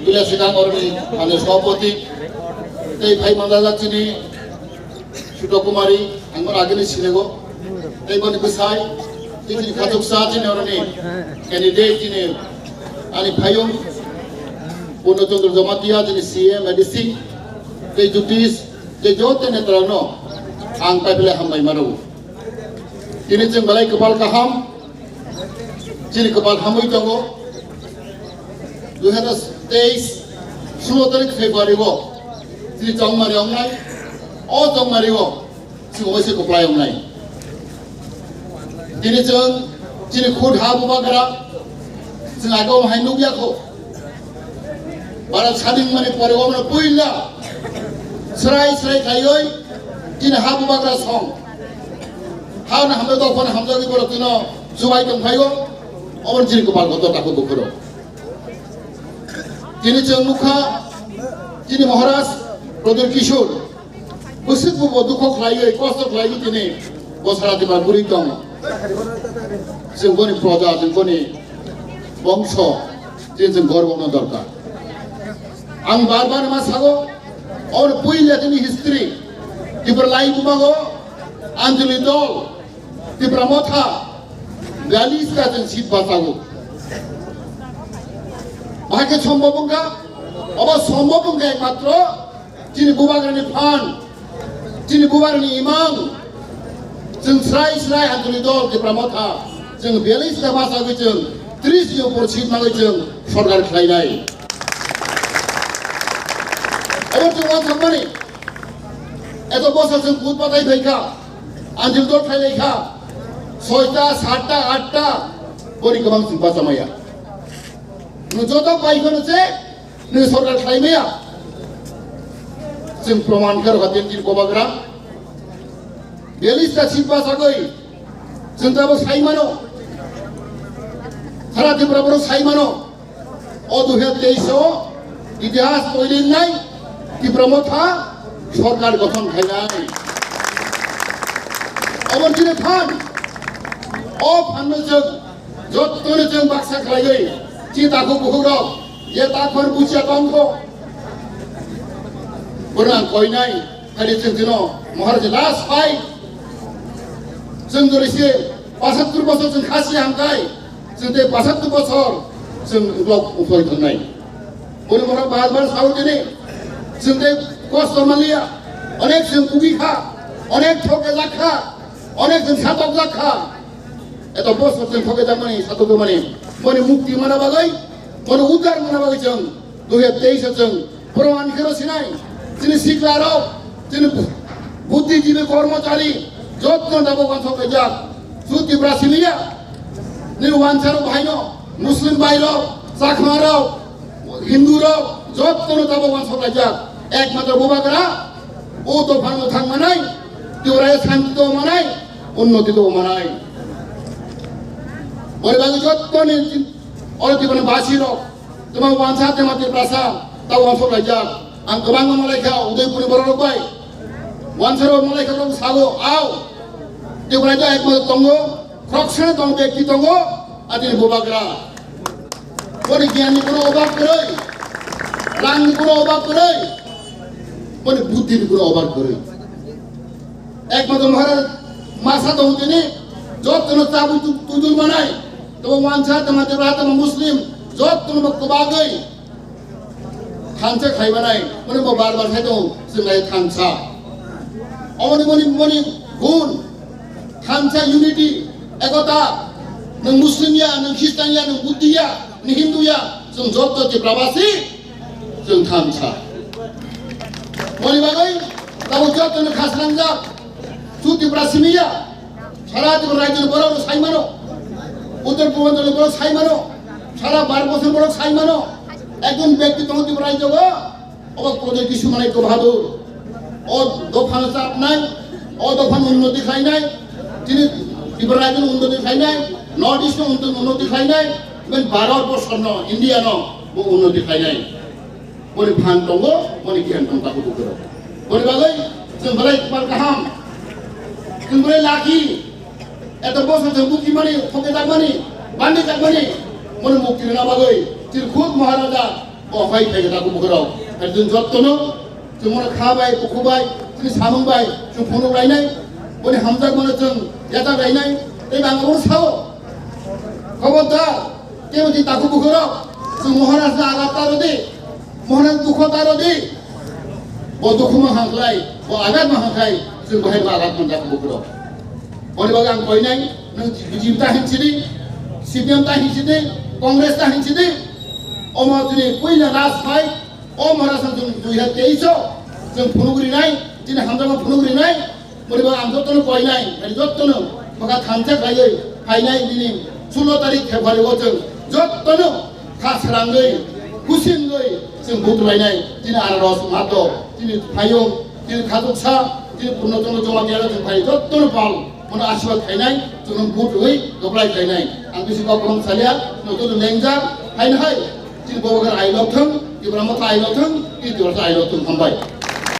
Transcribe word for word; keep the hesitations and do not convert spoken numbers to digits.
Bile sikang oroni ani sopoti tei phai mandala chini Suto Kumari, ang oro agini sinego. Tei boni bwsai, tei chini khatuksa chini oroni candidate chini ani phayung Purno Chandra Jamatia chini C M A D C, tei Jyotish, tei joto netrano ang paipele hambai mano. Tini chwng belai kwpal kaham, chini kwpal hamwi tongo. Dui hazar teis, sulo tarik February o chini chongmari wngnai, o chongmari o chini oise kwplai wngnai. Tini chwng chini khud ha bubagra chwng agom hai nukya kho. Bara sading mani pore omo puila srai srai khaioi chini ha bubagra song. Hano hamjak, dophano hamjak, borok tino chubai tong phaio, omo chini kwpal kotor takhuk bukhuro. Tini chwng nukha, chini Maharaj Pradyut Kishore, bwswk bo dukho khlaiwi, kosto khlaiwi tini bo sara Tripura bwrwi tong. Chwng boni proja, chwng boni bongso, tini chwng gorbo wngna dorkar. Ang bar bar ma sago, or puila tini history, Tripura lai bubago, Anjali dol, Tipra Motha, bialis ta chwng seat bachago. Bahai khe sombhob wngkha, obo sombhob wngkha ekmatro chini bubagrani phan, chini bubagrani imang, chwng srai srai Anjali dol Tipra Motha, chwng bialis ta bachagwi chwng tris ni upor seat nangwi chwng sorkar khlainai. Abo chwng uansukmani, eto bosor chwng booth batai phaikha, Anjali dol khlailaikha, soita, satta, atta, boni kwbang chwng bachamaya. Nwng joto bai phano se, nwng sorkar khlaimaya. Chwng proman khe rokha tei chini bubagra. Bialis ta seat bachagwi chwng tabo sai mano. Sara Tripura borok sai mano. O dui hazar teis o itihas twilingnai Tipra Motha sorkar gothon khainai. Obo chini phan. O phanno chwng jottoni chwng baksa khlaiwi, chini takhuk bukhukrok je takhor buchia tongkho, bono ang koinai, kali chwng chino Maharaj last fight. Chwng jori se pasattur bosor chwng khasi hamkai, chwng tei pasattur bosor chwng uklok ukloi thangnai. Boni bohrok bar bar sao tini, chwng tei kosto manliya, onek chwng kugi kha, onek thokjak kha, onek chwng satokjak kha. Eto bosor chwng thokjakmani, satokjakmani, boni mukti mana bagwi, boni udar mana bagwi chwng dui hazar teis o chwng proman khe rw sinai. Chini sikla rok, chini buddhijibi kormochari, jotno tabuk uansuk laijak. Su Tipra simiya, nini uansarok bahaino, Muslim bhai rok, Chakma rok, Hindu rok, jotno tabuk uansuk laijak. Ekmatro bubagra, o dophano thang manai, Tripura santi to manai, unnoti to manai. Boni bagwi jottoni oro Tripura basi rok, tamo wansa tamo Tiprasa, ta wansuk laijak. Ang kwbangma malaikha Udaipurni borok rok bai. Wansaro malaikha rok sago, ao. Tripura ekmatro tongo, khoroksa tong, bekti tongo, atini bubagra. Boni giyanni kuno obab kwrwi, rangni kuno obab kwrwi, boni buddhini kuno obab kwrwi. Ekmatro Maharaj masa tongo tini, jottono tabuk tu-, tujul manai, tamo wansa, tamo Tipra, tamo Muslim, jottono bo kwbagwi thansa khai manai, boni bo bar bar khai tongo, chwng lai thansa. Omoni moni moni gun, thansa unity, ekota, nwng Muslim ya, nwng Christian ya, nwng Buddhi ya, nwng Hindu ya, chwng jotto Tiprabasi, chwng thansa. Boni bagwi tabuk jottono khasrangjak, su Tipra simi ya, sara Tripura rajyoni borok rok sai mano, uttor purbanchal ni borok sai mano, sara Bharat borso ni borok sai mano, ekjon bekti tongo Tripura rajyo o, obo Pradyot Kishore Manikya Bahadur. O dophano chapnai, o dophano unnoti khlainai, chini Tripura rajyoni unnoti khlainai, North East no unnoti khlainai, even Bharat borso no, India no bo unnoti khlainai. Boni phan tongo, boni giyan tongo, takhuk bukhurok. Boni bagwi chwng belai kwpal kaham. Chwng belai lucky. Eto bosor chwng bukimani, thokejakmani, bandijakmani, boni mukti rwna bagwi chini khud Maharaja, Opai phai da ku bukhurok. Ar jun jottono, jun mono kha bai, bukhu bai, jun samung bai, jun phunuk lainai. Boni hamjak mono jun yajak lainai. Tei bang abo sao. Khobor da, kebo di taku bukhurok. Jun Maharaj na agat taro di. Maharaj dukho taro di. Bo dukhu ma hangklai, bo agat ma hangklai, jun bahai ma agat man da ku bukhurok. Boni bagwi ang koinai, nung B J P ta hinsidi, C P M ta hinsidi, Congress ta hinsidi. Omo juni puila last fight, o Maharaj jun dui hajar teis o, jun phunuk rinai, jini hamjakma phunuk rinai, boni bagwi ang jottono koinai, ani jottono bwkha thansa khlaiwi phainai nini sulo tarik February o jun jottono kha srangwi, husi wngwi jun vote lainai, jini anaros mato, jini phayung, jini khajuksa, jini Purno Chandra Jamatia jun phai jottono pal. Mono asirwad khainai, chwng vote rwi reply khainai. Ang bisi kok kwbang salia, no to lengjak, haino hai. Chini bobo khe ailok thung, Tipra Motha ailok thung, Tipra Motha ailok thung, hambai.